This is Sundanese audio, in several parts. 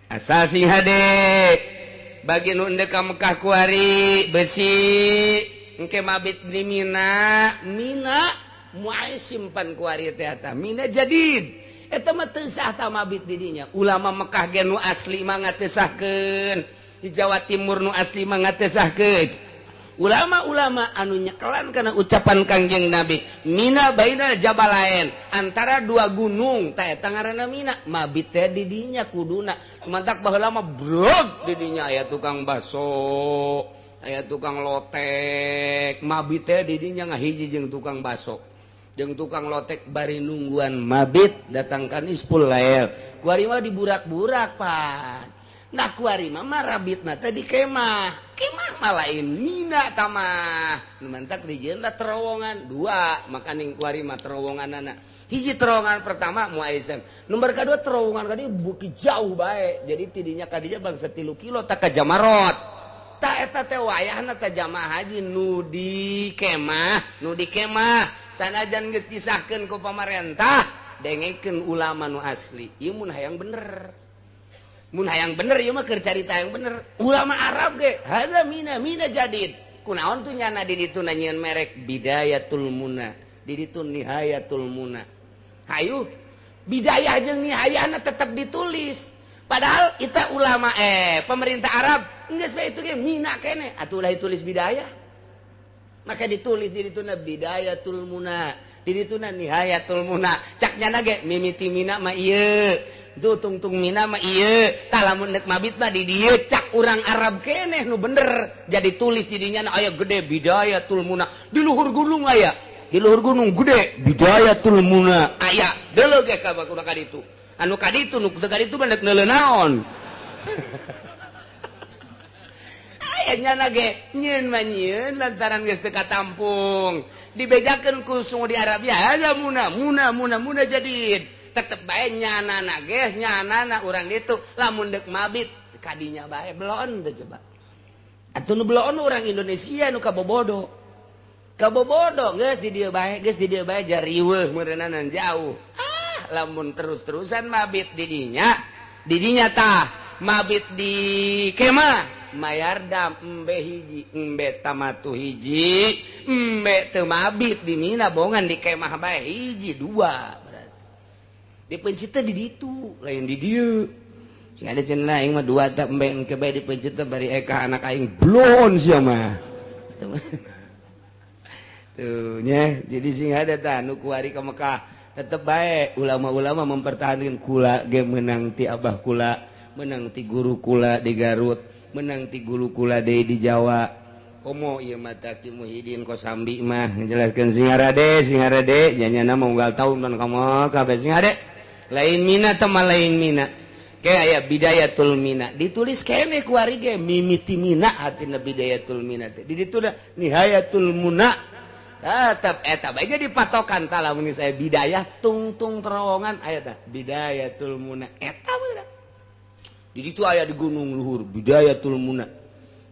Asal sing hade bagi nu endek ka Mekah kuari besi engke mabit di Mina, Mina moal simpan kuari teh eta Mina jadid. Eta mah teu sah tah mabit di dinya. Ulama Mekah ge nu asli mah ngatesahkeun. Di Jawa Timur nu asli mah ngatesahkeun. Ulama-ulama anu nyekelan karena ucapan Kangjeng Nabi Mina bainal jabalain, antara dua gunung teh eta ngaranna Mina, mabit teh di dinya kuduna. Mantak baheula mah brog di dinya aya tukang baso, aya tukang lotek, mabit teh di dinya ngahiji jeung tukang baso jeung tukang lotek bari nungguan mabit datang ka nisful lail. Kuari mah diburak-burak pan. Nah kuari mah marabitna teh di kemah. Kemah mah lain Mina tamah. Nu mantak dijieun lah terowongan dua, makaning kuari mah terowonganana. Hiji terowongan pertama Muaisim. Nomor kadua terowongan kadieu beuki jauh bae. Jadi tidinya kadinya bangsa 3 kilo tak ka Jamarot. Ta eta teh wayahna teh jamaah haji nu di kemah, nu di kemah sanajan geus disahkeun ku pamarentah, dengekeun ulama nu asli. Ieu mun hayang bener. Mun hayang bener ieu mah keur carita yang bener. Ulama Arab ge hada Mina, Mina jadid. Kunaon tuh nyana di ditu nanyieun merek Bidayatul Muna, di ditu Nihayatul Muna. Hayu bidayah jeung nihayahna tetep ditulis. Padahal kita ulama pemerintah Arab geus bae itu ge Mina kene atuh ulah ditulis bidayah. Maka ditulis di dituna Bidayatul Muna, di dituna Nihayatul Muna. Cak nyana ge mimiti Mina mah ieu. Tuh tungtung Mina mah ieu, tah lamun deuk mabit mah di dieu cak urang Arab keneh nu bener. Jadi tulis di dinya aya gede Bidayatul Muna, di luhur gunung aya. Di luhur gunung gede Bidayatul Muna aya. Deuleu ge ka bakuna ka ditu. Anu ka ditu nu teu ka ditu mah deuk neuleuh naon. Aya nyana ge nyieun mah nyieun lantaran geus teu katampung. Dibejakeun ku Saudi Arabia haza Muna, Muna, Muna, Muna jadid. Tetep bae nyanana ge nyanana urang ditu lamun deuk mabit kadinya bae belon teh coba. Atuh nu belon urang Indonesia nu kabobodo. Kabobodo geus di dieu bae, geus di dieu bae jariweuh meureunana jauh. Ah, lamun terus-terusan mabit di dinya, di dinya tah mabit di kemah mayar dam embe hiji, embe tamatu hiji, embe teu mabit di Mina bongan di kemah bae hiji dua. Dipencet teh di ditu, lain di dieu. Sing ada cenah aing mah dua tak embe engke bae dipencet teh bari eka anak aing blon sia mah. Tuh nya, jadi sing ada tah nu kuari ka Mekah tetep bae ulama-ulama mempertahankan kula ge meunang ti abah kula, meunang ti guru kula di Garut, meunang ti guru kula deui di Jawa. Komo ieu mah tah Ki Muhyiddin Kosambi mah ngajelaskeun sing arade, sing arade nyanyana mah unggal taun kan ka Mekah bae sing hade. Lain Mina teh mah lain Mina. Kayak aya Bidayatul Mina. Ditulis keneh kuari ge mimiti Mina artina Bidayatul Mina teh. Di ditu da Nihayatul Muna. Tetep eta bae jadi patokan tah lamun saya bidayah tungtung terowongan aya tah Bidayatul Muna. Eta we. Di ditu aya di gunung luhur Bidayatul Muna.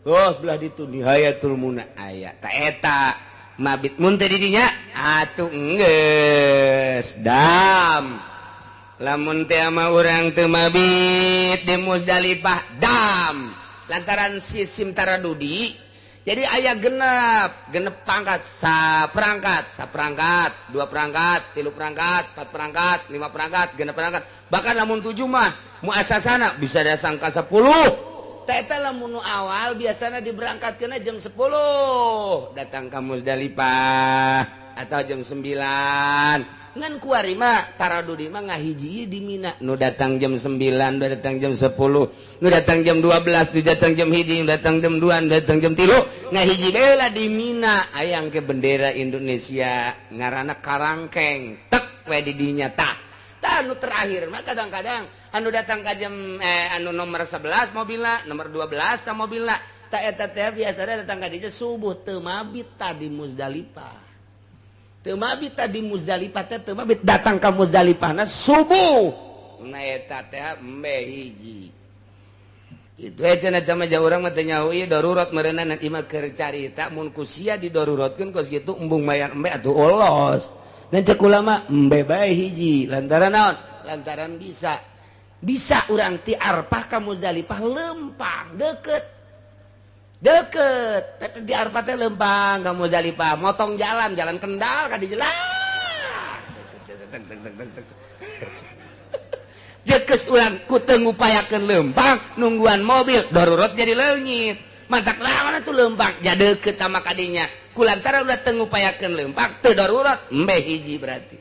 Oh belah ditu Nihayatul Muna aya. Ta eta mabit mun teh di dinya atuh enggeus dam. Lamun teh ama urang teu mabit di Muzdalifah dam lantaran sistem taradudi jadi aya genep genep pangkat saperangkat saperangkat dua perangkat tilu perangkat empat perangkat lima perangkat genep perangkat bahkan lamun 7 mah muasasana bisa datang ka 10 teh eta lamun nu awal biasana diberangkatkeun jam 10 datang ka Muzdalifah atau jam 9. Ngan kuari mah taradudi mah ngahiji di Mina nu datang jam 9, nu datang jam 10, nu datang jam 12, nu datang jam 1, nu datang jam 2, nu datang jam 3, ngahiji deui lah di Mina ayang ke bendera Indonesia ngaranna karangkeng tek we di dinya tah. Tah nu terakhir mah kadang-kadang anu datang ka jam anu nomor 11 mobilna, nomor 12 tah mobilna. Tah eta teh biasana datang ka dinya subuh teu mabit tah di Muzdalifah. Teu mabit tadi Muzdalifah teh teu mabit datang ka Muzdalifahna subuh. Nah eta teh embe hiji. Kitu we cenah sama jauh urang mah teu nyaho ieu darurat meureunana ieu mah keur carita mun ku sia didaruratkeun kos kitu embung mayar embe atuh olos. Dan cek ulama embe bae hiji lantaran naon? Lantaran bisa. Bisa urang ti Arfah ka Muzdalifah lempang deket. Deket di Arfah teh lempang ka Muzdalifah, motong jalan, jalan Kendal ka di jelas. Jekes urang ku teu ngupayakeun lempang nungguan mobil darurat jadi leungit. Mantak lawan atuh lempang ja deket sama kadinya. Kulantaran udah teu ngupayakeun lempang teu darurat embe hiji berarti.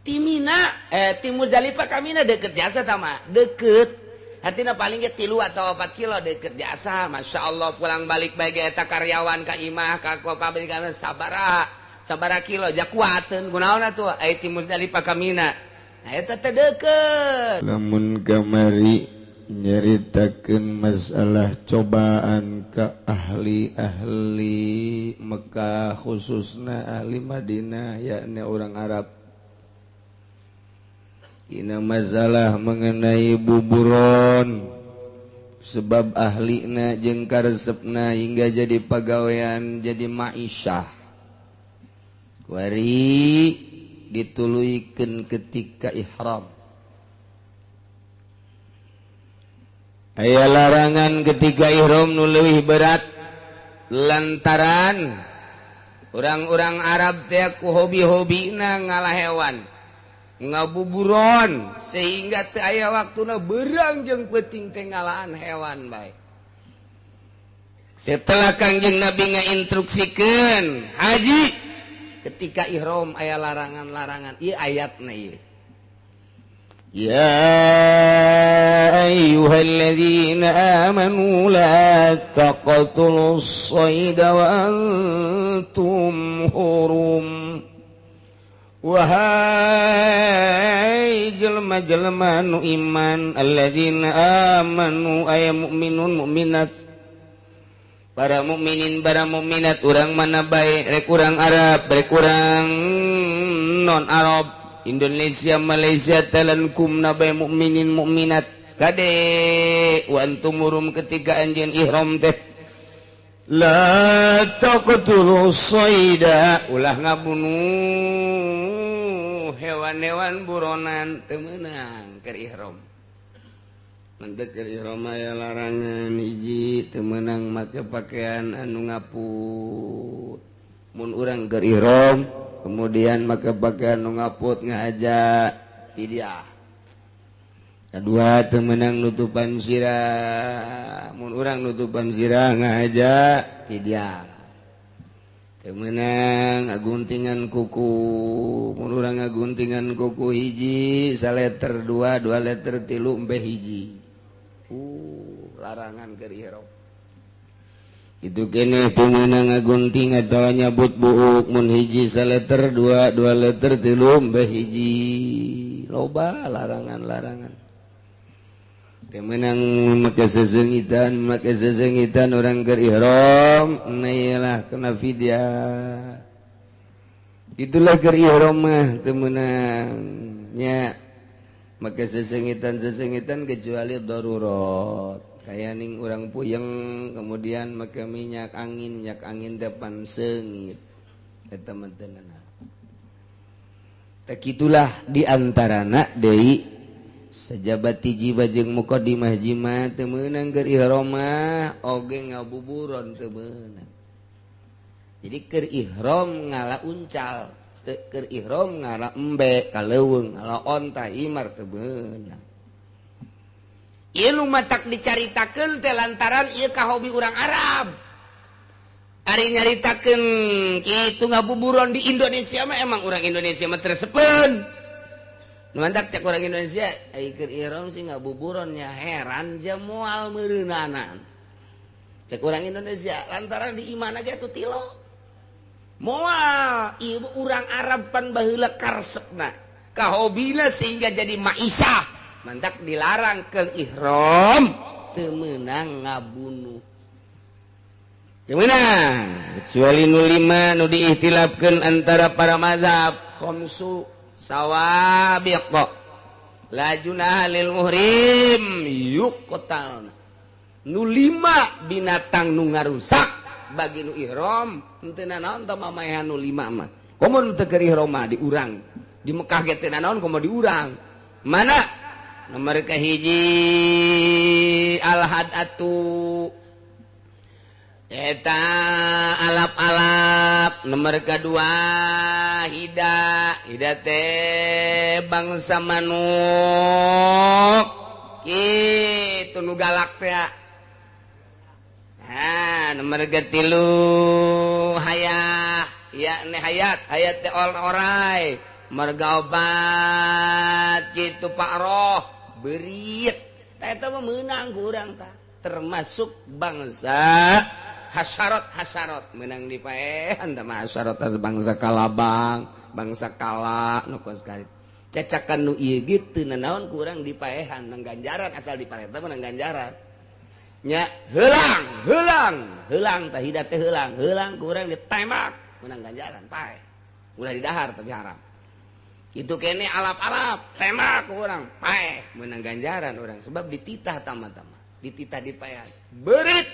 Ti Mina ti Muzdalifah ka Mina deket jasa tama deket. Artinya paling ge 3 atau 4 kilo deket jasa. Masya Allah pulang balik bae ge eta karyawan ka imah ka pabrik sabaraha sabaraha kilo ja kuateun kunaon atuh aya ti Muzdalifah ka Mina. Nah eta teh deket. Lamun kamari nyaritakeun masalah cobaan ka ahli-ahli Mekah khususna ahli Madinah yakni orang Arab. Dina masalah mengenai buburon sebab ahlina jeung karesepna hingga jadi pagawean jadi ma'isyah. Kuari dituluykeun ketika ihram. Aya larangan ketika ihram nu leuwih berat lantaran orang-orang Arab teh ku hobi-hobina ngalah hewan ngabuburon sehingga teu aya waktuna berang jeung peuting teh ngalaan hewan bae. Setelah Kangjeng Nabi ngainstruksikeun haji ketika ihram aya larangan-larangan ieu ayatna ieu. Ya ayyuhalladzina amanu la taqtulus sayda wa antum hurum. Wahai jelma-jelma nu iman, alladzina amanu ay mu'minun mu'minat, para mukminin para mukminat, urang mana bae rek urang Arab rek urang non Arab, Indonesia Malaysia Thailand kumna bae mukminin mukminat kade wa antum hurum ketika anjeun ihram teh la taqtulu sayda ulah ngabunuh hewan-hewan buronan teu meunang keur ihram. Mantep keur ihram aya larangan hiji teu meunang make pakaian anu ngaput. Mun urang keur ihram kemudian make pakaian anu ngaput ngahaja fidyah. Kedua teu meunang nutupan sirah, mun urang nutupan sirah ngahaja fidyah. Teu meunang ngaguntingan kuku, mun urang ngaguntingan kuku hiji saleter dua, dua leter tilu embe hiji. Larangan keur ihram. Itu kene teu meunang ngagunting atawa nyabut buuk mun hiji saleter dua, dua leter tilu embe hiji. Loba larangan-larangan. Kemenang make sesengitan orang keur ihram nailah kena fidyah. Itulah keur ihram mah teu meunang nya make sesengitan kecuali darurat. Kaya ning urang puyeng kemudian make minyak angin depan seungit eta mah teu meunang. Tah kitulah di antarana deui sajabat jiba jeung muqaddimah jima teu meunang keur ihram mah oge ngabuburon teu meunang. Jadi keur ihram ngala uncal, teu keur ihram ngala embe ka leuweung, ngala onta imar teu meunang. Ieu nu matak dicaritakeun teh lantaran ieu ka hobi urang Arab. Ari nyaritakeun kitu ngabuburon di Indonesia mah emang urang Indonesia mah tersepeun. Mantak cek orang Indonesia, ai keur ihram sih ngabuburonnya heran ja moal meureunanan. Cek orang Indonesia lantaran di imana ge atuh tilo. Moal ieu urang Arab pan baheula karesepna, kahobina sehingga jadi ma'isyah. Mantak dilarang keur ihram teu meunang ngabunuh. Teu meunang kecuali nu lima nu diihtilafkeun antara para mazhab khamsu sawabiq la junaha lil muhrim yuqtal. Nu lima binatang nu ngarusak bagi nu ihram henteu nanaon tah mamaehan nu lima mah. Komo nu teu keur ihram mah diurang. Di Mekah ge teu nanaon komo diurang. Mana Nomor kahiji alhadatu eta alap-alap. Nomor kedua hida, hida teh bangsa manuk kitu nu galak teh. Nah, nomor ketilu hayah, yakni hayat, hayat teh orai marga obat kitu Pak Roh berit. Tah eta mah meunang ku urang tah, termasuk bangsa hasarot-hasarot menang dipaehan tah mah hasarot bangsa kalabang, bangsa kala nu kos kali. Cacakan nu ieu ge teu nanaon ku urang dipaehan nang ganjaran, asal dipaehan teh menang ganjaran. Nya heulang, heulang, heulang tah hida teh heulang, heulang ku urang ditembak menang ganjaran paeh. Ulah didahar tapi haram. Itu kene alap-alap tembak ku urang paeh menang ganjaran urang sebab dititah tama-tama, dititah dipaehan. Berit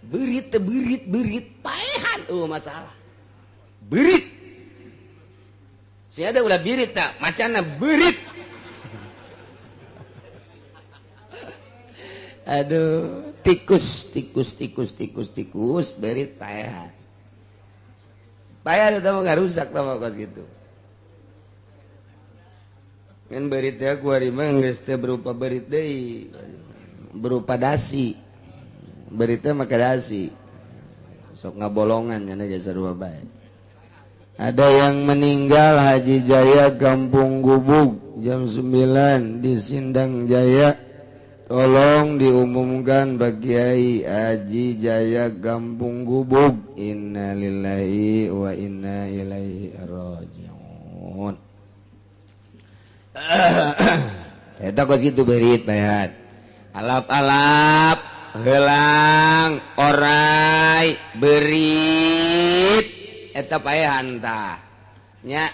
berit teh berit berit paehan eueuh masalah. Berit. Sia ada ulah birit tak macana berit. Aduh, tikus tikus tikus tikus tikus berit paehan. Paehan eta mah ngarusak tah mah kos kitu. Kan berit teh kuari mah geus teh berupa berit deui, berupa dasi. Berit teh make dasi. Sok ngabolongan nya geus sarua bae. Ada yang meninggal Haji Jaya Kampung Gubug jam 9 di Sindang Jaya. Tolong diumumkan Pak Kiai Haji Jaya Kampung Gubug. Innalillahi wa inna ilaihi rajiun. Eta kos kitu berit bayat. Alap-alap, heulang, orai, berit eta paehan tah. Nya.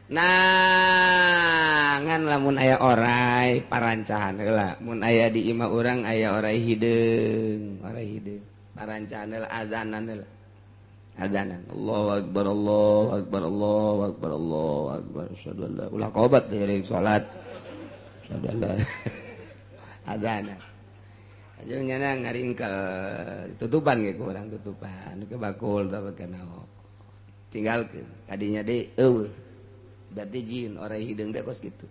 Nah, ngan lamun aya orai parancahan heula. Mun aya di imah urang aya orai hideung, orai hideung. Parancahan heula azanan heula. Azanan. Allahu akbar, Allahu akbar, Allahu akbar, Allahu akbar. Asyhadu an la ulah qobat dari salat. Asyhadu an la azanan. Aja nyana ngaringkel tutupan ge ku urang tutupan ke bakul tah kana. Tinggalkeun kadinya deui eueuh. Berarti jin orai hideung teh kos kitu.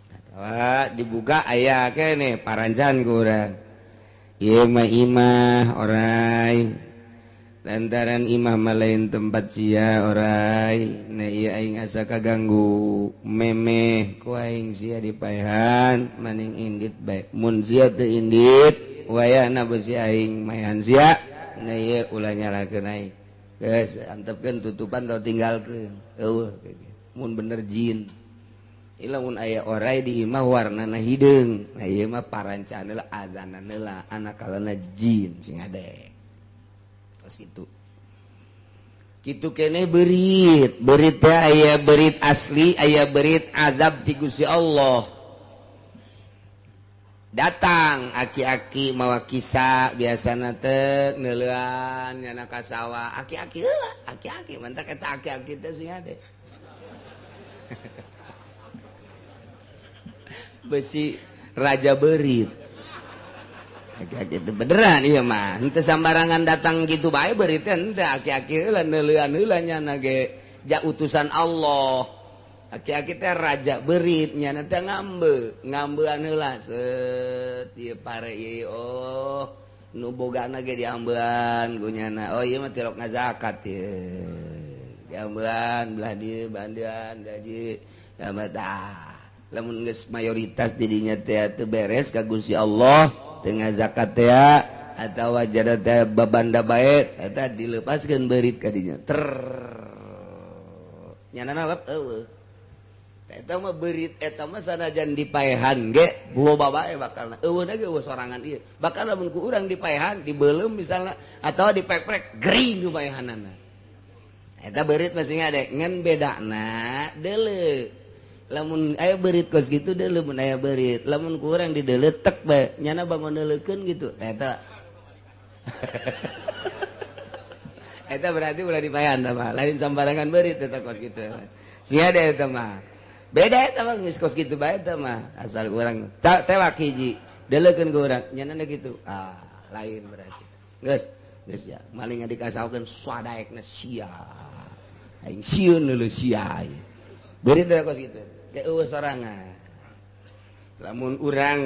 Atawa dibuka aya keneh parancan ku urang. Ieu mah imah orai. Lantaran imah mah lain tempat sia orai. Nah ieu aing asa kaganggu memeh ku aing sia dipaehan maning indit bae. Mun sia teu indit wayahna beusi aing maehan sia. Nah ieu ulah nyalakeun aing. Geus antepkeun tutupan atau tinggalkeun. Eueuh mun bener jin. Ieu mun aya orai di imah warnana hideung. Nah ieu mah parancana heula azanan heula anakalana jin sing hade. Kos kitu. Kitu keneh berit. Berit teh aya berit asli, aya berit azab ti Gusti Allah. Datang aki-aki mawa kisah biasana teh neuleuan nyana ka sawah. Aki-aki heula, aki-aki mantak eta aki-aki teh sing hade. Besi raja berit. Aki-aki itu beneran iya mah. Henteu sambarangan datang gitu bae berit teh henteu aki-aki heula neuleuan heula nyana ge ja utusan Allah. Aki-aki teh raja berit nyana teh ngambe, ngambean heula set ieu pare ieu oh nu bogana ge diambean ku nyana. Oh ieu mah tilok ngazakat ieu. Diambean belah dieu bandean gaji dah. Lamun geus mayoritas didinya teh teu beres ka Gusti Allah teu zakat teh atawa jada teh babanda bae eta dilepaskeun beurit ka dinya. Ter nyana lep eueuh. Eta mah beurit eta mah sanajan dipaehan ge loba bae bakalna. Eueuhna ge eueuh sorangan ieu. Bakal lamun ku urang dipaehan dibeuleum misalna atawa diprek-prek gering ku paehanana. Eta beurit masih ngade ngan bedana deuleu. Lamun aya beurit kos kitu deuleu mun aya beurit. Lamun ku urang dideuleu tek bae nyana bangun deuleukeun gitu. Eta eta berarti ulah dipaehan tah mah. Lain sambarangan beurit eta kos kitu. Sia de eta mah. Beda eta mah geus kos kitu bae eta mah. Asal urang tewak hiji, deleukeun ke urang, nyanana kitu. Ah, lain berarti. Geus, geus ya. Maling dikasaokeun sadaekna sia. Aing sieun leuleus sia. Beurit teh kos kitu. Ge eueuh sorangan. Lamun urang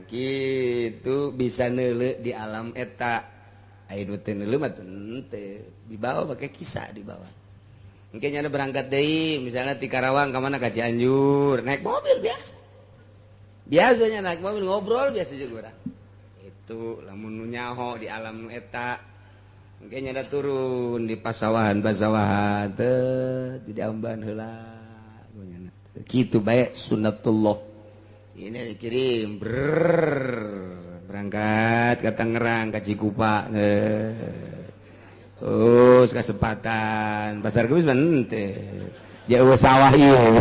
kitu bisa neuleu di alam eta. Aya nu teu neuleu mah teu dibawa pakai kisah dibawa. Mungkin nyana berangkat deui misalnya ti Karawang ka mana ka Cianjur, naik mobil biasa. Biasanya naik mobil ngobrol biasa juga urang. Itu lamun nu nyaho di alam eta. Mungkin nyana turun di pasawahan-pasawahan teh di amban heula. Kitu bae sunnatullah. Ini dikirim brrr, berangkat ke Tangerang, ke Cikupa. Oh, kesempatan pasar kemis mah jauh sawah ieu.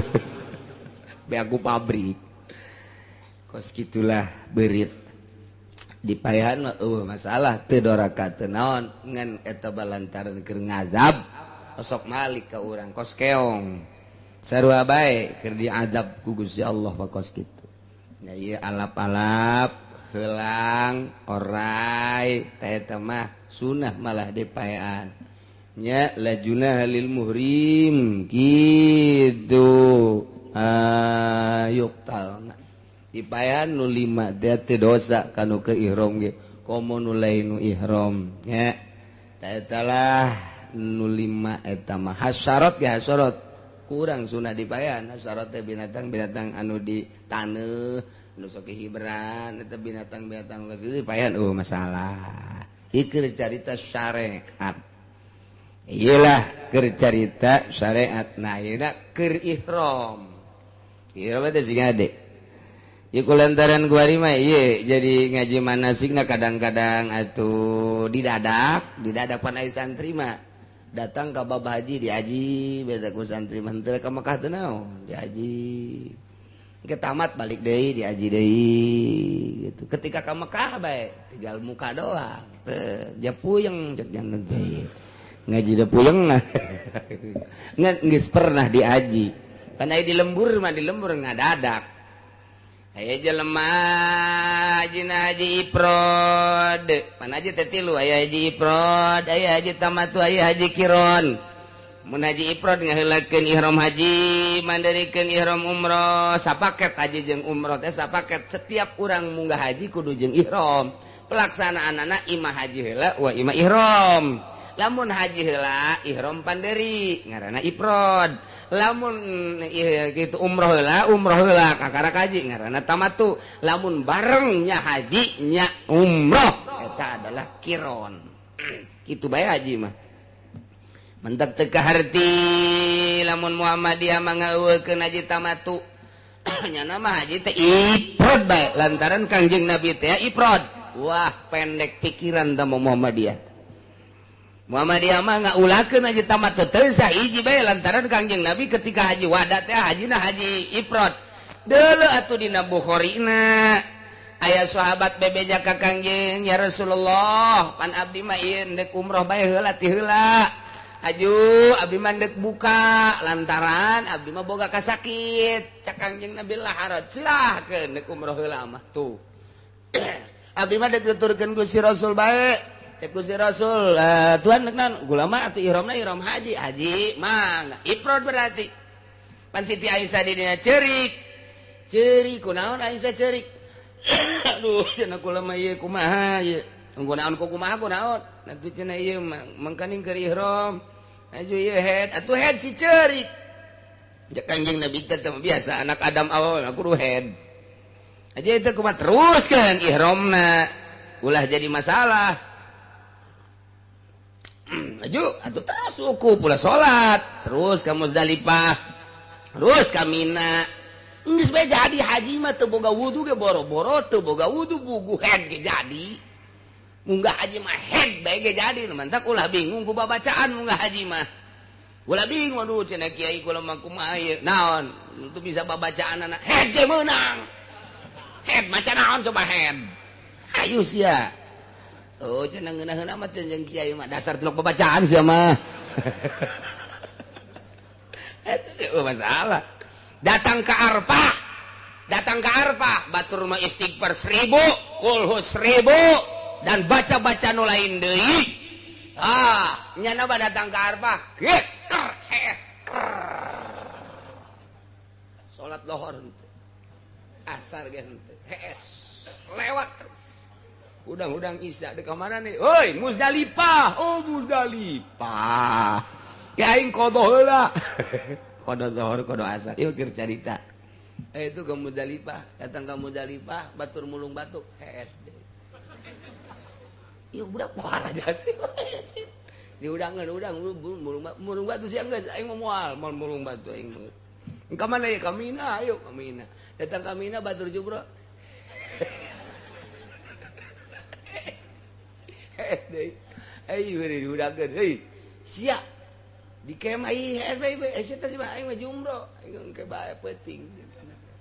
Beaku pabrik. Kos gitulah berit. Dipayahan mah eueuh masalah teu doraka teu naon ngan eta balantaran keur ngazab osok malik ka urang kos keong. Sarua bae keur diazab ku Gusti Allah mah kos kitu. Nya ieu alap-alap helang orai teh eta mah sunah malah dipaean nya lajuna lil muhrim kitu ayuktal dipaean nu 5 teh dosa kanu ke ihram ge komo nu lain nu ihram nya teh eta lah nu 5 eta mah hasyarat ge hasyarat kurang sunah dipaean hasyarat teh binatang-binatang anu di taneuh nu sok hibran eta binatang-binatang geus dipaean oh masalah ieu carita syariat iyalah keur carita syariat nah ieu keur ihram ihram teh sing ade ieu kulantaran kuari mah ieu jadi ngaji manasikna kadang-kadang atuh didadak didadak pan aya santri mah datang ka Babah Haji diaji beda ku santri mah teu ka Mekah teu naon diaji ke tamat balik deui diaji deui gitu. Ketika ka Mekah bae tinggal muka doang teu ja puyeng cek janten teh ngaji da puyeng nah ngan geus pernah diaji kan aya di lembur mah di lembur ngadadak aya jelema hajina haji ifrad pan haji teh tilu aya haji ifrad aya haji tamattu aya haji kiron. Mun haji ifrad ngaheulakeun ihram haji mandirikeun ihram umroh sapaket haji jeung umroh teh sapaket setiap urang munggah haji kudu jeung ihram pelaksanaanana imah haji heula wa imah ihram lamun haji heula ihram panderi ngaranna ifrad lamun kitu umroh heula kakarak haji ngaranna tamattu lamun barengnya haji nya umroh eta adalah kiron kitu bae haji mah mentak teu kaharti lamun Muhammadiyah mah ngeuweukeun haji tamattu nyana mah haji teh ifrad bae lantaran Kangjeng Nabi teh ifrad wah pendek pikiran teh Muhammadiyah Muhammadiyah mah ngaulakeun haji tamattu teu sah hiji bae lantaran Kangjeng Nabi ketika haji wada teh hajina haji ifrad deuleu atuh dina Bukhari-na aya sahabat bebeja ka Kangjeng ya Rasulullah pan abdi mah ieu ndek umroh bae heula ti heula aju abdi mah ndek buka lantaran abdi mah boga kasakit cak Kangjeng Nabi lah haraj silahkeun ndek umroh heula mah tuh abdi mah ndek nuturkeun Gusti Rasul bae cek Gusti Rasul tuan ndek naon gula mah atuh ihramna ihram haji haji mah ifrad berarti pan Siti Aisyah di dinya ceurik ceurik kunaon Aisyah ceurik aduh cenah kula mah ieu kumaha ieu kunaon ku kumaha kunaon atuh cenah ieu mangkaning keur ihram aju ieu head atuh head si ceurik jeung Kangjeng Nabi teh biasa anak Adam awal kudu head aja itu kumaha teruskeun ihramna ulah jadi masalah aju atuh terus wukuf ulah salat terus ka Muzdalifah terus ka Mina geus bae jadi haji mah teu boga wudu ge boro-boro teu boga wudu bugu head ge jadi munggah haji mah head bae ge jadi nu mantak ulah bingung ku babacaan munggah haji mah ulah bingung aduh cenah kiai kula mah kumaha ieu naon itu bisa babacaanana head ge meunang head maca naon coba head ayu sia oh cenah ngeunaheun amat jeung kiai mah dasar tilok babacaan sia mah eta masalah. Datang ke Arfah. Datang ke Arfah, batur mah istighfar 1000, kulhu 1000 dan baca-baca nu lain deui. Ah, nyana mah datang ke Arfah, geker hees. Salat lohor henteu. Asar ge henteu. Hees. Lewat terus. Udang-udang Isya di mana nih? Oi, Muzdalifah. Oh, Muzdalifah. Ki aing qada heula. Qada zuhur, qada asar. Ieu keur carita. Itu ke Muzdalifah, datang ke Muzdalifah, batur mulung batuk, HSD. Ieu budak parah aja sih. Di udangan udang mulung batu siang geus aing mah moal mulung batu aing. Ka mana ya ka Mina, ayo ka Mina. Datang ka Mina batur jumroh. SD. Ayo diudangkeun heuy. Sia di kemah ieu HSD eta sih mah aing mah jumroh. Aing engke bae peuting.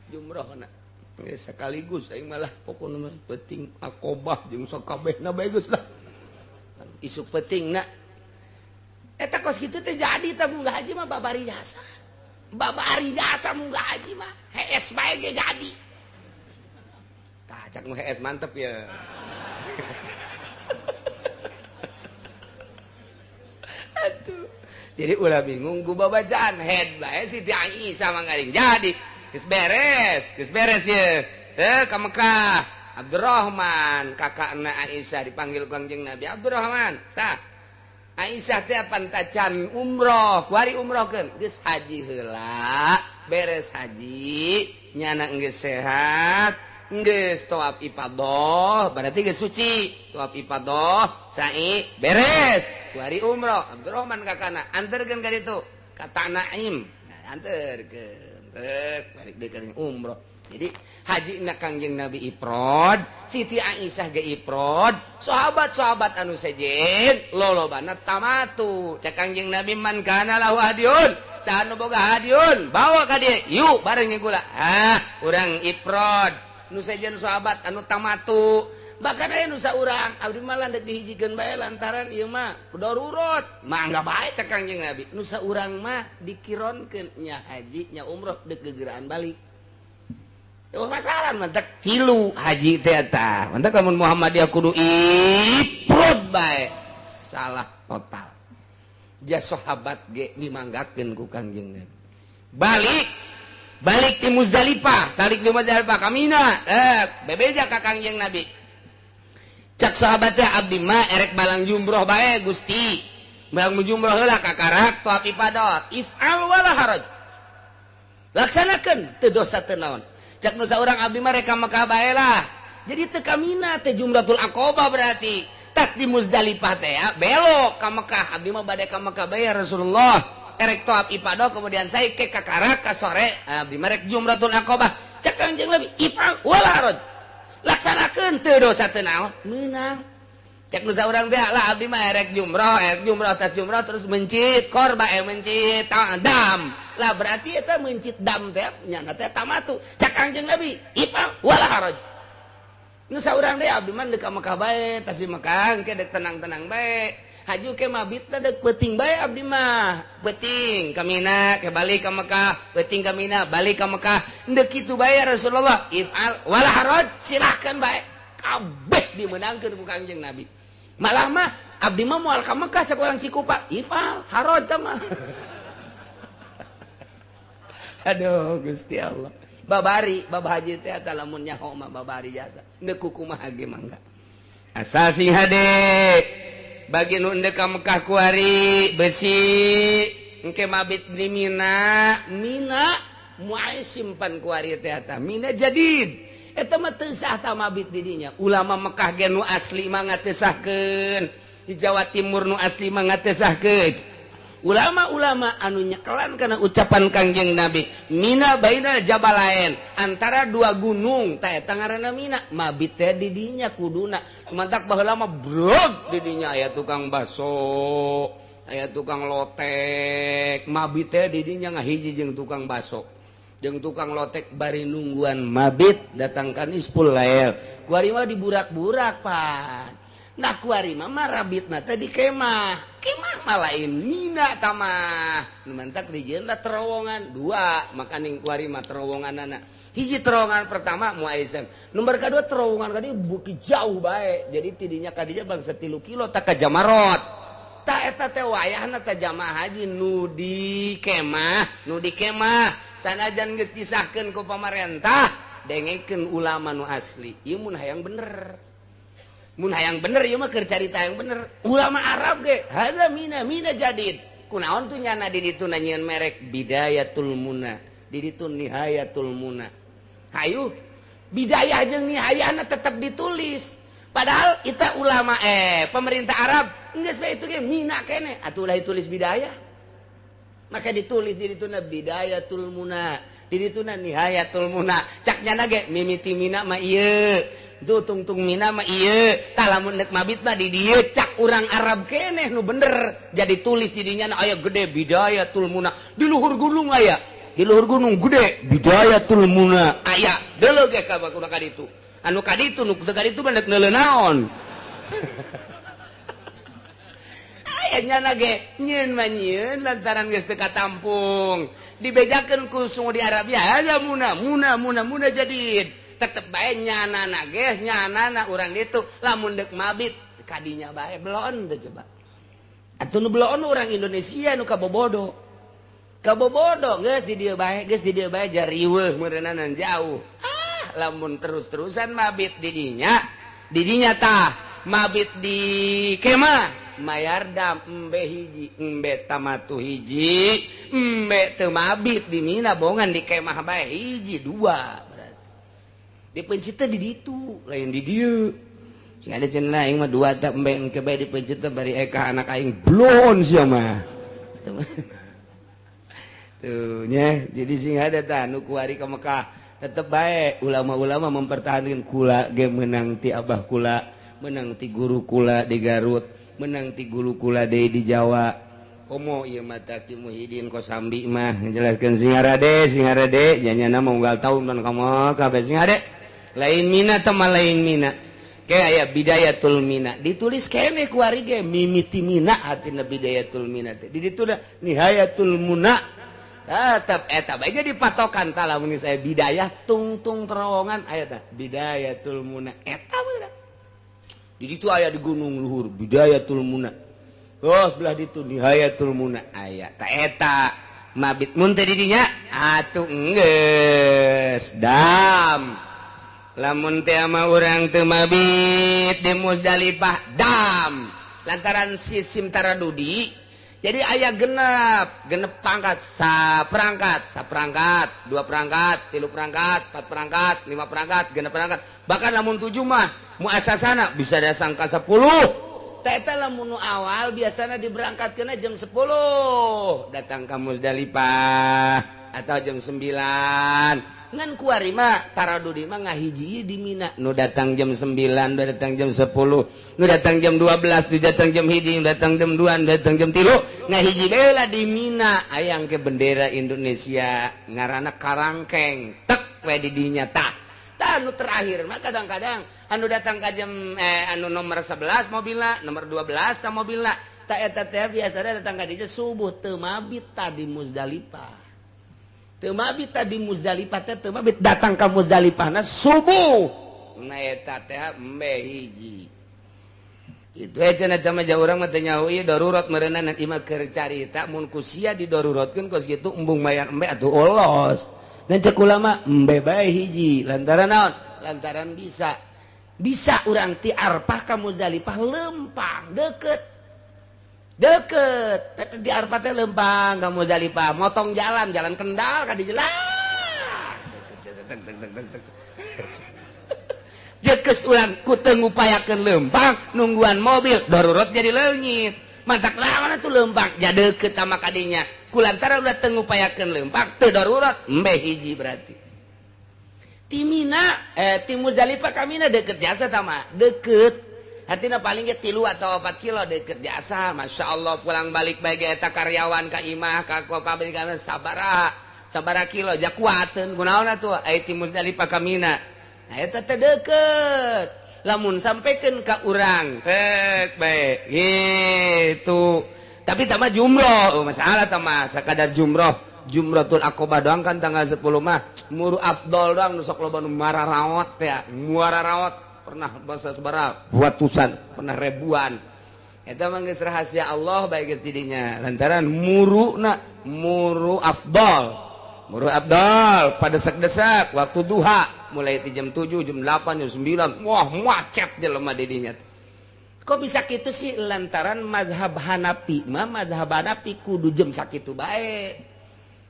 Jumroh na. Geus sekaligus aing malah pokona mah peuting Aqobah jeung sakabehna bae geus lah. Isuk peutingna. Eta kos kitu teh jadi teh munggah haji mah babari jasa. Babari jasa munggah haji mah hees bae ge jadi. Tah cak nu hees mantep ya. Atuh. Jadi ulah bingung ku babacaan head bae Siti Aisyah mah ngaring jadi. Geus beres ye. Ka Mekah. Abdurrahman kakakna Aisyah dipanggil Kangjeng Nabi. Abdurrahman, tah. Aisyah teh pantacan umroh, kuari umrohkeun. Geus haji heula, beres haji, nyana geus sehat, geus tawaf ifadah, berarti geus suci. Tawaf ifadah, sa'i, beres. Kuari umroh, Abdurrahman kakana anterkeun ka ditu, ka Tanaim. Nah, anterkeun. Balik deui ka umroh. Jadi haji na Kangjeng Nabi ifrad, Siti Aisyah ge ifrad, sahabat-sahabat anu sejen lolobana tamatu. Cek Kangjeng Nabi man kana lahu hadiun, saha nu boga hadiun, bawa ka dieu, yuk bareng jeung kula. Ah, urang ifrad. Nu sejen sahabat anu tamatu. Bahkan aya nu saurang abdi mah landeuk dihijikeun bae lantaran ieu mah darurat. Mangga bae cek Kangjeng Nabi. Nu saurang mah dikironkeun nya haji nya umroh deuk gegeraan balik. Oh masalah mantak tilu haji teh eta. Mantak lamun Muhammadiyah kudu ifrad bae. Salah total. Ja sahabat ge dimanggakeun ku Kangjeng Nabi. Balik balik di Muzdalifah, tarik di Muzdalifah ka Mina. Bebeja ka Kangjeng Nabi. Cak sahabat teh abdi mah erek balang jumroh bae Gusti. Balang jumroh heula kakarak tawaf ifadah. If'al wala haraj. Laksanakeun teu dosa teu naon. Cak nu saurang abdi mah rek ka Mekah bae lah. Jadi teu ka Mina teh Jumratul Aqobah berarti. Tas di Muzdalifah teh ya, belok ka Mekah. Abdi mah bade ka Mekah bae ya Rasulullah. Erek tawaf ifadah kemudian saya ke kakarak ka sore abdi mah rek Jumratul Aqobah. Cak Kangjeng Nabi if'al wala haraj. Laksanakeun teu dosa teu naon, meunang. Cek nu saurang teh lah abdi mah erek jumroh tas jumroh terus mencit korba mencit dam. Lah berarti eta mencit dam teh nyana teh tamatu. Cak Kangjeng Nabi if'al wala haraj. Nu saurang teh abdi mah deuk ka Mekah bae, tas di Mekah engke deuk tenang-tenang bae. Haju ke mabitna deuk peuting bae abdi mah. Peuting ka Mina, ke balik ka Mekah, peuting ka Mina, balik ka Mekah. Deuk kitu bae ya Rasulullah. If'al wala haraj, silahkan bae. Kabeh dimeunangkeun ku Kangjeng Nabi. Malah mah abdi mah moal ka Mekah cak urang Cikupa. If'al haraj tah mah. Aduh Gusti Allah. Babari bab haji teh eta lamun nyaho mah babari jasa. Deuk kumaha ge mangga. Asal sing hade. Bagi nu endek ka Mekah kuari besi engke mabit di Mina, Mina moal simpan kuari teh eta Mina jadid. Eta mah teu sah ta mabit di dinya. Ulama Mekah ge nu asli mah ngatesahkeun. Di Jawa Timur nu asli mah ngatesahkeun. Ulama-ulama anu nyekelan kana ucapan Kangjeng Nabi, Mina bainal jabalain, antara dua gunung teh eta ngaranna Mina, mabit teh di dinya kuduna. Mantak baheula mah brog di dinya aya tukang baso, aya tukang lotek, mabit teh di dinya ngahiji jeung tukang baso. Jeung tukang lotek bari nungguan mabit datang ka nisful lail. Kuari mah diburak-burak pan. Nah kuari mah marabitna teh di kemah. Kemah Mekah mah lain Mina tamah. Nu mantak dijieun lah terowongan dua, makaning kuari mah terowonganana. Hiji terowongan pertama Muaisim. Nomor kedua terowongan kadieu beuki jauh bae. Jadi tidinya kadinya bangsa 3 kilo tak ka Jamarot. Ta eta teh wayahna teh jamaah haji nu di kemah sanajan geus disahkeun ku pamarentah dengekeun ulama nu asli. Ieu mun hayang bener. Mun hayang bener ieu mah keur carita yang bener. Ulama Arab ge hada mina mina jadid. Kunaon tuh nyana di ditu nyieun merek Bidayatul Muna, di ditu Nihayatul Muna. Hayu bidayah jeung nihayahna tetep ditulis. Padahal kita ulama pemerintah Arab geus bae itu ge mina kene atuh ulah ditulis bidayah. Maka ditulis di dituna Bidayatul Muna, di dituna Nihayatul Muna. Cak nyana ge mimiti mina mah ieu, tuh tungtung mina mah ieu, tah lamun deuk mabit mah di dieu cak urang Arab keneh nu bener. Jadi tulis di dinya aya gede Bidayatul Muna, di luhur gunung aya, di luhur gunung gede Bidayatul Muna aya. Deuleu ge ka bakuna ka ditu. Anu kaditu nu teu kaditu mah deuk neuleuh naon. Aya nyana ge nyieun mah nyieun lantaran geus teu katampung. Dibejakeun ku Saudi Arabia haza muna muna muna muna jadid. Tetep bae nyanana ge nyanana urang ditu lamun deuk mabit kadinya bae belon teh coba. Atuh nu belon urang Indonesia nu kabobodo. Kabobodo geus di dieu bae, geus di dieu bae jariweuh meureunana jauh. Lamun terus-terusan mabit didinya didinya tah mabit di kemah mayar dam embe hiji embe tamatu hiji embe teu mabit di Mina bongan di kemah bae hiji dua berarti dipencit teh di ditu lain di dieu sing ada cenah aing mah dua teh embe engke bae dipencit teh bari eka anak aing blon sia mah tuh nya. Jadi sing ada tah nu kuari ka Mekah tetep baik ulama-ulama mempertahankan kula ge menang ti abah kula, menang ti guru kula di Garut, menang ti guru kula deui di Jawa. Komo ieu mah tah Ki Muhyiddin Kosambi mah ngajelaskeun singarade singarade nyanyana mah unggal taun kan ka Mekah bae singarade. Lain mina teh mah lain mina. Ke aya Bidayatul Mina ditulis keneh kuari ge mimiti mina artina Bidayatul Mina teh. Di ditu da Nihayatul Muna. Tetep eta bae jadi patokan tah lamun saya bidayah tungtung terowongan aya tah Bidayatul Muna eta mah. Di ditu aya di gunung luhur Bidayatul Muna. Oh belah ditu Nihayatul Muna aya tah eta mabit mun teh di dinya atuh enggeus dam. Lamun teh mah urang teu mabit di Muzdalifah dam lantaran sistem taradudi. Jadi ayah genep pangkat, saperangkat, saperangkat, dua perangkat, tilu perangkat, empat perangkat, lima perangkat, genep perangkat. Bahkan lamun 7 mah muasasana bisa datang ka 10. Teh lamun nu awal biasana diberangkatkeun jam 10, datang ka Muzdalifah atau jam 9. Ngan kuari mah taradudi mah ngahiji di Mina. Nu datang jam 9, nu datang jam 10, nu datang jam 12, nu datang jam 1, nu datang jam 2, nu datang jam 3, ngahiji deui lah di Mina. Ayang ke bendera Indonesia ngaranna karangkeng tek we di dinya tah. Tah nu terakhir mah kadang-kadang anu datang ka jam anu nomor 11 mobilna, nomor 12 tah mobilna. Tah eta teh biasana datang ka dieu subuh teu mabit tah di Muzdalifah. Teu mabit tadi Muzdalifah teh teu mabit datang ka Muzdalifahna subuh. Na eta teh embe hiji. Kitu we cenah sama jauh urang mah teu nyaho ieu darurat meureunana ieu mah keur carita mun ku sia didaruratkeun kos kitu embung mayar embe atuh olos. Dan cek ulama embe bae hiji lantaran naon? Lantaran bisa. Bisa urang ti Arfah ka Muzdalifah lempang deket. Deket di Arfah teh lempang ka Muzdalifah motong jalan jalan Kendal ka dijelas deket jekes urang ku teu ngupayakeun lempang nungguan mobil darurat jadi leungit mantak lawan atuh lempang ja deket sama kadinya kulantaran ulah teu ngupayakeun lempang teu darurat embe hiji berarti ti Mina ti Muzdalifah ka Mina deket jasa tah mah deket. Artinya paling ge 3 atau 4 kilo deket jasa. Masya Allah pulang balik bae ge eta karyawan ka imah ka pabrik ka sabaraha sabaraha kilo ja kuateun kunaon atuh aya ti Muzdalifah ka Mina. Nah eta teh deket. Lamun sampekeun ka urang tek bae gitu. Tapi tambah jumroh, oh, masalah tambah sakadar jumroh. Jumratul Aqobah doang kan tanggal 10 mah muru afdol doang nu sok loba nu mararaot ya, muararaot pernah basa sabaraha ratusan, pernah ribuan. Eta mah geus rahasia Allah bae geus didinya. Lantaran muruna muru afdol. Muru afdol pada desak-desak waktu duha mulai di jam 7, jam 8, jam 9, wah macet jelema didinya. Kok bisa gitu sih? Lantaran mazhab Hanafi mah mazhab Hanafi kudu jam sakitu bae.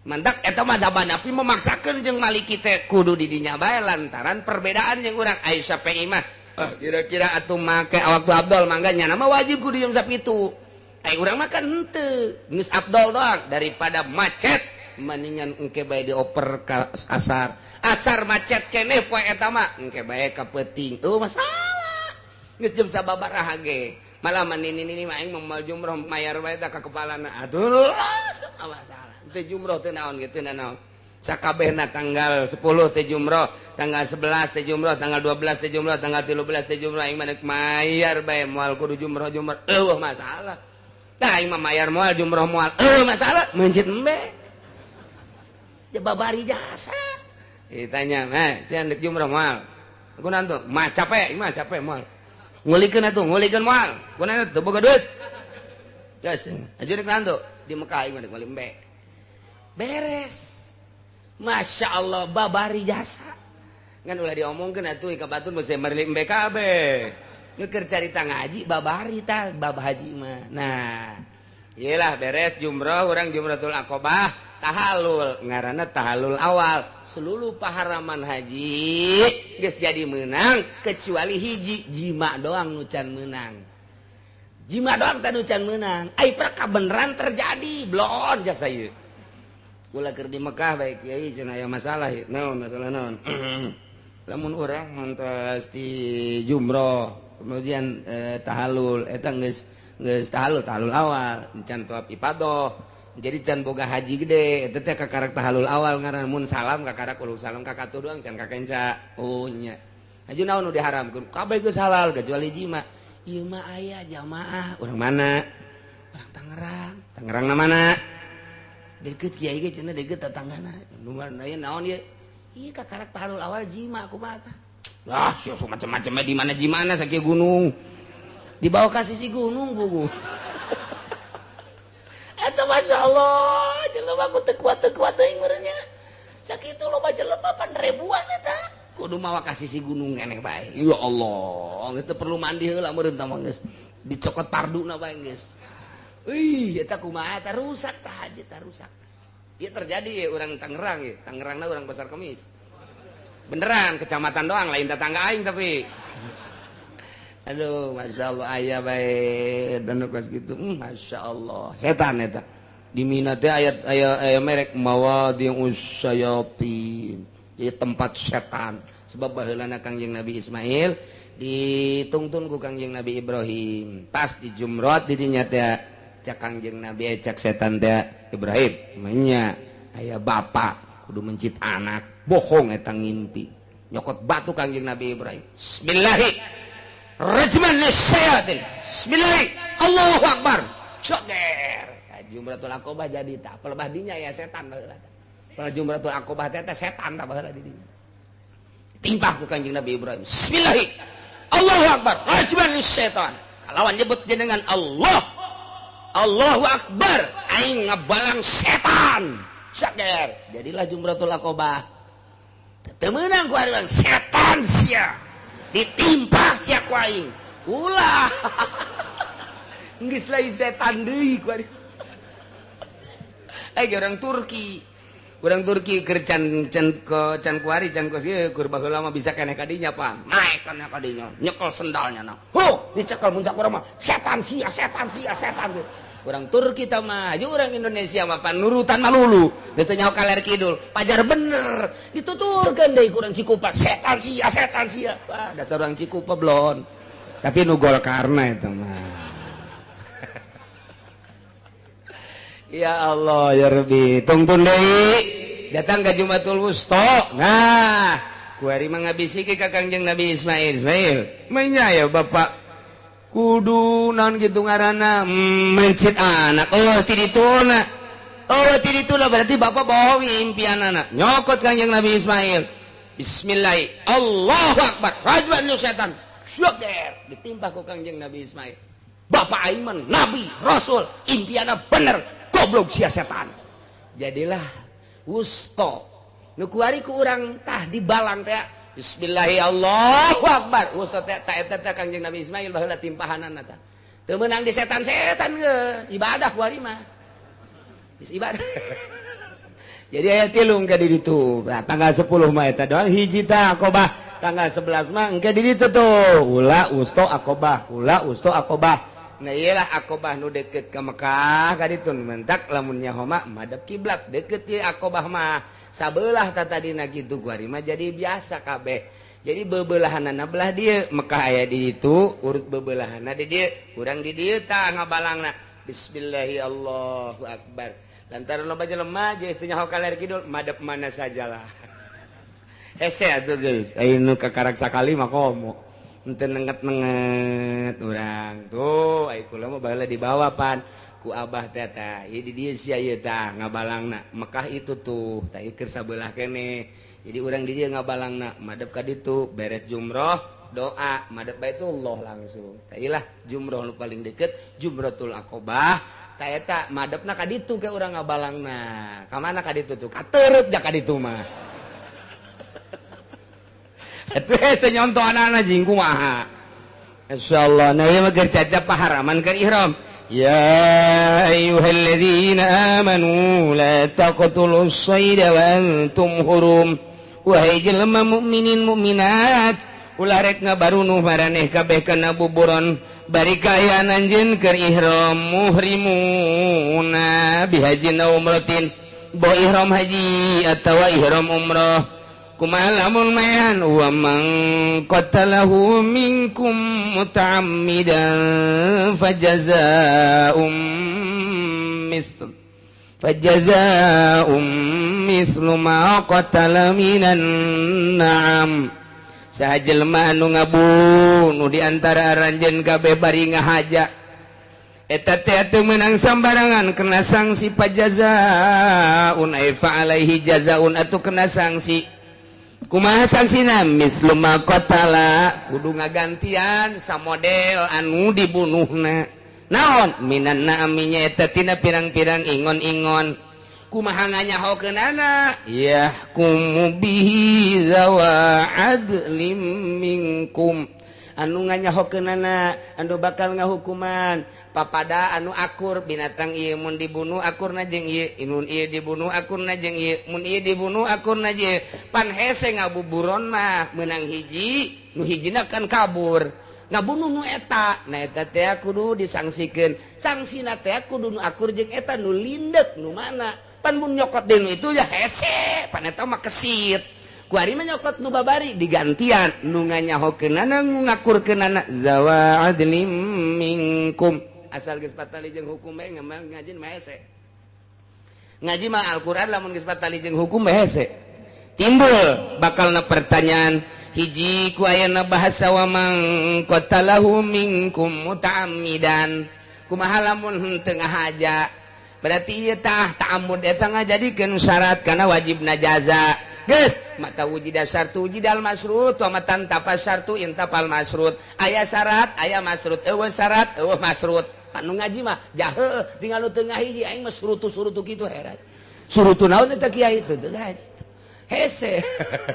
Mantak eta mazhab Hanafi memaksakeun jeung Maliki teh kudu didinya bae lantaran perbedaan jeung urang Aisyah PI mah. Kira-kira atuh make waktu afdol mangga nya mah wajib kudu jam sakitu. Ai urang mah kan henteu, geus afdol doang daripada macet mendingan engke bae dioper ka asar. Asar macet keneh poe eta mah engke bae ka peuting. Tuh masalah. Geus jam sababaraha ge. Malah manini-nini mah aing moal jumroh mayar bae tah ka kepalana. Aduh, masalah. Teu jumroh teu naon ge teu naon. Sakabehna tanggal 10 teh jumroh, tanggal 11 teh jumroh, tanggal 12 teh jumroh, tanggal 13 teh jumroh aing mah mayar bae moal kudu jumroh jumroh. Eueuh masalah. Tah aing mah mayar moal jumroh moal. Eueuh masalah meuncit embe. Babari jasa. Ditanya, "Mah, sia ndek jumroh moal?" Kunaon tuh? Mah capek, mah capek moal. Ngulikeun atuh, ngulikeun moal. Kunaon teu boga duit. Geus, aja rek naon tuh? Di Mekah aing mah dek meuli embe. Beres. Masya Allah, babari jasa. Ngan ulah diomongkeun atuh ka batur mesti meuli embe kabeh. Nu keur carita ngaji babari tah bab haji mah. Nah, iyalah beres jumroh urang jumratul aqobah tahalul ngaranna tahalul awal. Seluruh paharaman haji geus jadi meunang kecuali hiji jima doang nu can meunang. Jima doang teh nu can meunang. Ai praka beneran terjadi bloon jasa ieu. Kula keur di Mekah bae kiai cenah aya masalah ieu. Naon masalah naon? Lamun urang mantas di jumroh kemudian tahalul eta geus geus tahalul tahalul awal can tawaf ifadah. Jadi can boga haji gede eta teh kakarak tahalul awal ngaran mun salam kakarak uluk salam ka katuh doang can kakenca. Oh nya. Haji naon nu diharamkeun? Kabeh geus halal kecuali jima. Ieu mah aya jamaah urang mana? Urang Tangerang. Tangerang na mana? Deket kiai ge cenah deket tetanggana. Nu aya naon ieu? Ieu kakarak tahalul awal jima kumaha tah? Wah, sia macam-macam di mana jimana sakieu gunung. Dibawa ka sisi gunung bugu. Eta Masya Allah, jelema ku teu kuat teuing meureunnya. Sakitu loba jelema pan ribuan eta. Kudu mawa ka sisi gunung keneh bae. Ya Allah, geus teu perlu mandi heula meureun tah mah geus. Dicokot parduna bae geus. Ih, eta kumaha eta rusak tah haji tah rusak. Ieu terjadi ya urang Tangerang ya, Tangerangna urang Pasar Kemis. Beneran kecamatan doang lain tetangga aing tapi. Aduh, Masya Allah aya bae dan kos gitu. Masya Allah. Setan eta. Di Mina teh ayat aya merek mawadi'us syayatin. Ieu tempat setan. Sebab baheulana Kangjeng Nabi Ismail ditungtun ku Kangjeng Nabi Ibrahim. Pas di Jumrot di dinya teh cak Kangjeng Nabi cak setan teh Ibrahim nya aya bapak kudu mencit anak bohong eta ngimpi. Nyokot batu Kangjeng Nabi Ibrahim. Bismillahi rajman lisyayatin. Bismillah. Allahu akbar. Joger. Jumratul Aqobah jadi tak pelebah dinya ya setan baheula. Pel Jumratul Aqobah teh setan tah baheula di dinya. Timpah ku Kanjeng Nabi Ibrahim. Bismillah. Allahu akbar. Rajman lisyayatin. Kalawan nyebut jenengan Allah. Allahu akbar. Aing ngabalang setan. Joger. Jadilah Jumratul Aqobah. Teu meunang ku ari setan sia. Ditimpah sia ku aing. Ulah. Geus lain setan deui ku ari. Orang Turki. Orang Turki keur can can ke can kuari can kos ieu keur baheula mah bisa keneh ka dinya pan. Naek kana ka dinya, nyekel sendalnya na. Huh, dicekel mun sakurang mah setan sia, setan sia, setan sia. Orang Turki tah mah, jeung urang Indonesia mah pan nurutan malulu. Geus teu nyaho kaler kidul, pajar bener. Dituturkeun deui ku urang Cikupa, setan sia, setan sia. Wah, dasar urang Cikupa blon. Tapi nu Golkarna eta mah. Ya Allah ya Rabbi, tungtun deui datang ka Jumatul Wusta. Nah, kuari mah ngabisiki ka Kangjeng Nabi Ismail. Ismail, menya ya bapak Kudu naon gitu ngaranna mencit anak. Oh ti dituna. Oh ti dituna berarti bapak bohong impian anak. Nyokot Kangjeng Nabi Ismail. Bismillah. Allahu akbar. Rajwan lu setan. Syukur ditimpa ku Kangjeng Nabi Ismail. Bapak aing mah nabi, rasul, impianna bener, goblok sia setan. Jadilah wusto. Nu kuari ku urang tah dibalang teh. Bismillahirrahmanirrahim. Allahu akbar. Wusto teh ta eta teh Kangjeng Nabi Ismail baheula timpahanana tah. Teu meunang di setan-setan geus, ibadah kuari mah. Geus ibadah. Jadi aya tilung ka di ditu. Nah, tanggal 10 mah eta doang hiji tah Aqobah. Tanggal 11 mah engke di ditu tuh. Ula wusto Aqobah, ula wusto Aqobah. Nah iyalah Aqobah nu deket ke Mekah ka ditu mentak lamun nyaho mah madep kiblat deket ieu Aqobah mah. Sabelah ta tadina kitu kuari mah jadi biasa kabeh. Jadi bebelahanana belah dieu Mekah aya di ditu, urut bebelahanna di dieu, urang di dieu tah ngabalangna. Bismillahirrahmanirrahim. Allahu akbar. Lantaran loba jelema je itu nyaho kaler kidul madep mana sajalah. Hese atuh geus, aya nu kakarak sakali mah komo. Henteu nenget-nenget urang tuh ai kula mah baheula dibawa pan ku abah teh tah ieu di dieu sia ieu tah ngabalangna Mekah itu tuh tah ieu keur sabelah keneh. Jadi urang di dieu ngabalangna madep ka ditu beres jumroh doa madep Baitullah langsung. Tah ieu lah jumroh nu paling deket Jumratul Aqobah tah eta madepna ka ditu ke urang ngabalangna. Ka mana ka ditu tuh? Kateureup ja ka ditu mah. Atuh hese nyontoh anak-anak jeung kumaha. Insyaallah nah ieu mah keur caca paharaman keur ihram. Ya ayyuhalladzina amanu la taqtulus sayda wa antum hurum. Wahai jelema mukminin mukminat, ulah rek ngabarunuh maraneh kabeh kana buburon bari kaayaan anjeun keur ihram muhrimuna bihajin aw umratin. Bo ihram haji atawa ihram umrah. Kumaha lamun mayan wa man qatalahu minkum muta'ammidan fajazaa'um mithlu ma qatala minan na'am. Saha jelema anu ngabunuh di antara aranjeun kabeh bari ngahaja eta teh teu meunang sambarangan kena sanksi pajazaa'un ay fa alaihi jazaa'un atuh kena sanksi. Kumaha sangsina mislu ma qatala kudu ngagantian samodel anu dibunuhna. Naon minan na'aminya eta tina pirang-pirang ingon-ingon. Kumaha nganyahokeunana yahkumu bihi zawa adlim minkum. Anu nganyahokeunana anu bakal ngahukuman papada anu akur binatang ieu mun dibunuh akurna jeung ieu, mun ieu dibunuh akurna jeung ieu, mun ieu dibunuh akurna jeung ieu. Pan hese ngabuburon mah meunang hiji, nu hijina kan kabur. Ngabunuh nu eta, nah eta teh kudu disangsikeun. Sangsina teh kudu nu akur jeung eta nu lindek nu mana. Pan mun nyokot deui nu itu ya hese, pan eta mah kesit. Kuari mah nyokot nu babari digantian nu nganyahokeunana nu ngakurkeunana zawa adlim minkum. Asal geus patali jeung hukum bae ngaji mah hese. Ngaji mah Al-Qur'an lamun geus patali jeung hukum bae hese. Timbul bakalna pertanyaan hiji ku ayana bahasa wa man qatalahu minkum muta'ammidan. Kumaha lamun henteu ngahaja? Berarti ieu tah ta'ammud eta ngajadikeun syarat kana wajibna jaza. Geus mata wujida syartu wujidal masrut wa matan tapa syartu intapal masrut. Aya syarat aya masrut, eueuh syarat eueuh masrut. Anu ngaji mah jahe tinggal nu teu ngahiji aing mah surutu-surutu kitu heran. Surutu naon eta kiai teu ngaji. Hese.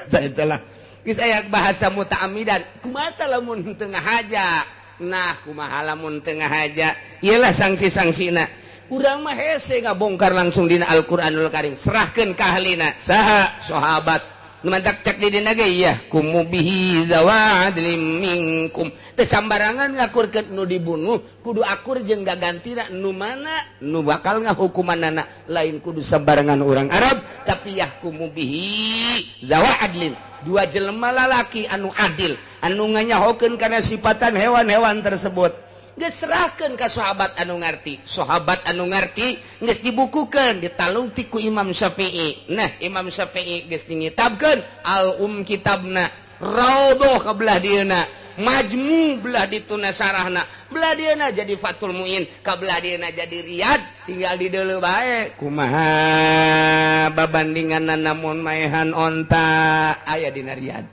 Tah eta lah. Geus aya bahasa muta'ammidan. Kumaha lamun teu ngahaja? Nah kumaha lamun teu ngahaja? Ieu lah sanksi-sanksina. Urang mah hese ngabongkar langsung dina Al-Qur'anul Karim. Serahkeun ka ahlina. Saha? Sahabat. Nu mantak cek di dina ge yah kumu bihi zawa adlim minkum. Teu sambarangan ngakurkeun nu dibunuh, kudu akur jeung gagantina nu mana nu bakal ngahukumanana. Lain kudu sambarangan urang Arab, tapi yahkumu bihi zawa adlin. Dua jelema lalaki anu adil, anu nganyahokeun kana sifatan hewan-hewan tersebut. Geus serahkeun ka sahabat anu ngarti. Sahabat anu ngarti geus dibukukeun, ditalungtik ku Imam Syafi'i. Nah, Imam Syafi'i geus dingitabkeun al-um kitabna, raudhah ka belah dieuna. Majmu belah dituna sarahna, belah dieuna jadi Fathul Muin, ka belah dieuna jadi Riyad, tinggal di deuleu bae. Kumaha babandinganna mun maehan onta aya dina Riyad.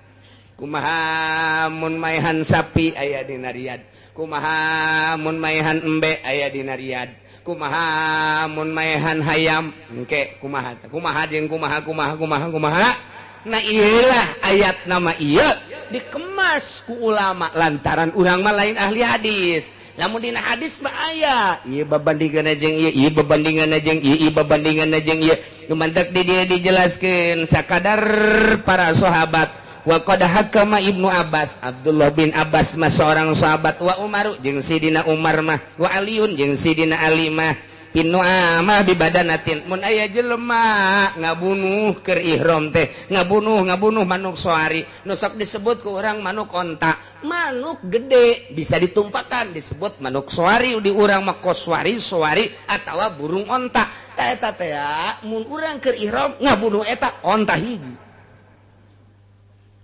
Kumaha mun maehan sapi aya dina Riyad. Kumaha mun maehan embe aya dina Riyad. Kumaha mun maehan hayam engke kumaha kumaha jeung kumaha kumaha kumaha kumaha. Nah iyalah ayat nama ieu dikemas ku ulama lantaran urang mah lain ahli hadis. Lamun dina hadis mah aya ieu babandinganna jeung ieu, ieu babandinganna jeung ieu, ieu babandinganna jeung ieu. Nu mantak di dieu dijelaskeun sakadar para sahabat. Wa qad hakama Ibnu Abbas, Abdullah bin Abbas mah seorang sahabat, wa Umaru jeung Sidina Umar mah, wa Aliun jeung Sidina Ali mah, pinu amah bibadanatin mun aya jelema ngabunuh keur ihram teh, ngabunuh manuk soari nu sok disebut ku urang manuk onta, manuk gede bisa ditumpakan disebut manuk soari, di urang mah koswari soari atawa burung onta. Ta eta teh mun urang keur ihram ngabunuh eta onta hiji.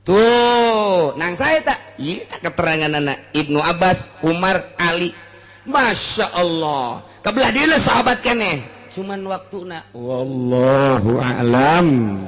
Tuh, nang saya tak, iya tak keterangan anak Ibnu Abbas, Umar, Ali, Masya Allah. Kebelah dia sahabat keneh. Cuman waktu nak, wallahu a'lam.